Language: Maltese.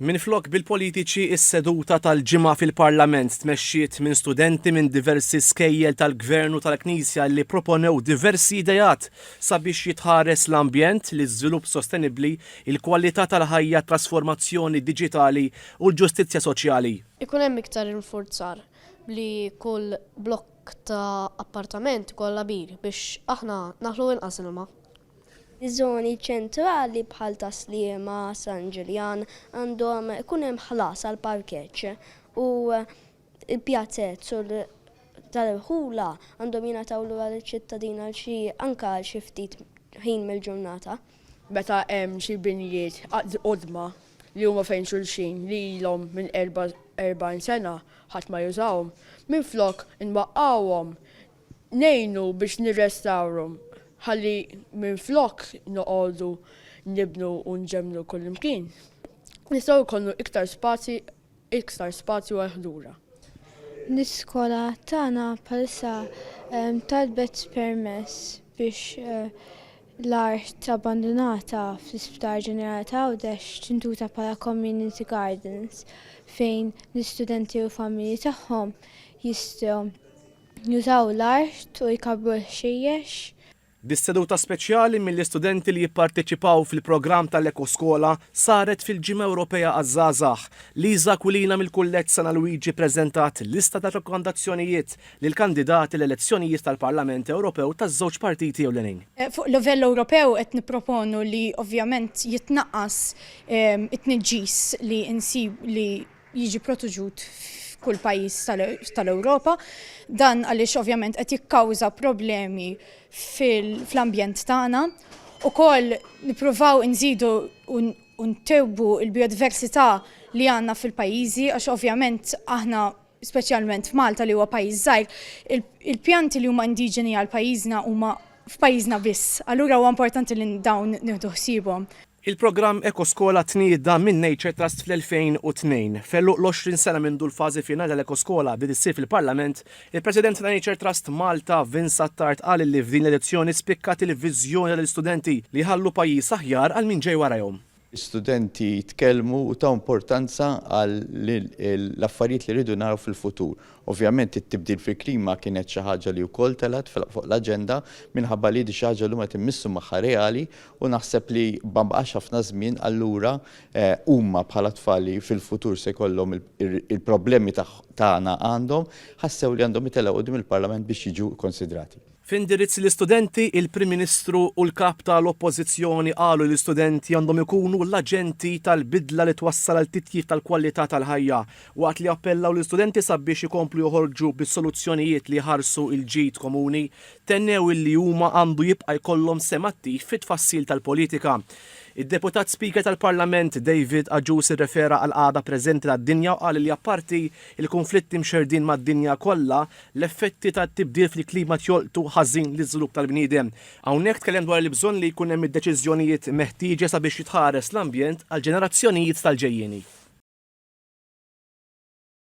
Minflok bil-politiċi, is-seduta tal-Ġimgħa fil-Parlament tmexxiet minn studenti minn diversi skejjel tal-Gvern u tal-Knisja li proponew diversi ideat sabiex jitħares l-ambjent, l-iżvilupp sostenibbli, il-kwalità tal-ħajja, t-trasformazzjoni diġitali u l-ġustizzja soċjali. Ikun hemm iktar infurzar li kull blokk ta' appartament ikollha bir biex aħna naħlu inqas ilma. Żoni ċentrali bħal Tas-Sliema, San Ġiljan għandhom ikun hemm ħlas għall-parkeġġ u l-pjazez u tal-irħula għandhom jingħataw lura liċ-ċittadin għal xi anke għal xi ftit ħin mill-ġurnata. Meta hemm xi binjiet qodma li huma fejn xulxin li ilhom minn 40 sena ħadd ma jużahom, minflok inwaqqgħuhom Ngħinu biex nirrestawrhom ħalli minflok noqogħdu nibnu u nġemmlu kullimkien, nistgħu jkollnu iktar spazji iktar spazju għall-ħdura. L-iskola tagħna bħalissa talbet permess biex l-art abbandunata fl-Isptar Ġenerali ta' Għawdex tintuża bħala community gardens fejn l-istudenti u l-familji tagħhom jistgħu Jużaw l-art u jkabbru l-ħxejjex. Dis-seduta speċjali mill-istudenti li jipparteċipaw fil-programm tal-EkoSkola saret fil-Ġimgħa Ewropea għaż-Żgħażagħ. Lisa Aquilina mill-Kulleġġ San Alwiġi ppreżentat lista ta' rakkomandazzjonijiet lill-kandidati l-elezzjonijiet tal-Parlament Ewropew taż-żewġ partiti ewlenin. Fuq livell Ewropew qed nipproponu li ovvjament jitnaqqas it-tniġġis li nsib li jiġi proteġut f'kull pajjiż tal-Ewropa. Dan għaliex ovvjament qed jikkawża problemi fl-ambjent tagħna. Ukoll nippruvaw inżidu u ntewbu l-bijodiversità li għandna fil-pajjiżi għax ovvjament aħna speċjalment f'Malta li huwa pajjiż żgħir, il-pjanti li huma indiġeni għal pajjiżna huma f'pajjiżna biss. Allura huwa importanti li dawn nieħdu ħsiebhom. Il-programm EkoSkola tnieda minn Nature Trust fl-2002. F'għeluq l-20 sena mindu l-fażi finali tal-EkoSkola bdiet issir fil-Parlament, il-President ta' Nature Trust Malta, Vince Attard qal illi f'din l-edizzjoni spikkat il-viżjoni tal-istudenti li jħallu pajjiż aħjar għal min ġej warajhom. L-istudenti tkellmu u taw importanza għal l-affarijiet li rridu naraw fil-futur. Ovvjament it-tibdil fil-klima kienet xi ħaġa li wkoll telgħet fuq l-aġenda minħabba li di xi ħaġa li huma qed immissu magħha reali u naħseb li ma baqax ħafna żmien allura huma bħala tfal li fil-futur se jkollhom il-problemi tagħna għandhom ħassew li għandhom itelgħu quddiem il-Parlament biex jiġu kkonsidrati. F'indirizz lill-istudenti, il-Prim Ministru u l-Kap ta' l-Oppożizzjoni qalu li l-istudenti għandhom ikunu l-aġenti tal-bidla li twassal għal titjib tal-kwalità tal-ħajja, waqt li appellaw lill-istudenti sabiex ikomplu joħorġu bis-soluzzjonijiet li jħarsu l-ġid komuni, tennew illi huma għandu jibqa' jkollhom sehem attiv fit-tfassil tal-politika. Id-Deputat Speaker tal-Parlament David Agius irrefera għall-qagħda preżenti tad-dinja u qal li apparti l-kunflitti mxerrdin mad-dinja kollha, L-effetti tat-tibdil fil-klima jolqtu ħażin l-iżvilupp tal-bniedem. Hawnhekk tkellem dwar il-bżonn li jkun hemm id-deċiżjonijiet meħtieġa sabiex jitħares l-ambjent għall-ġenerazzjonijiet tal-ġejjieni.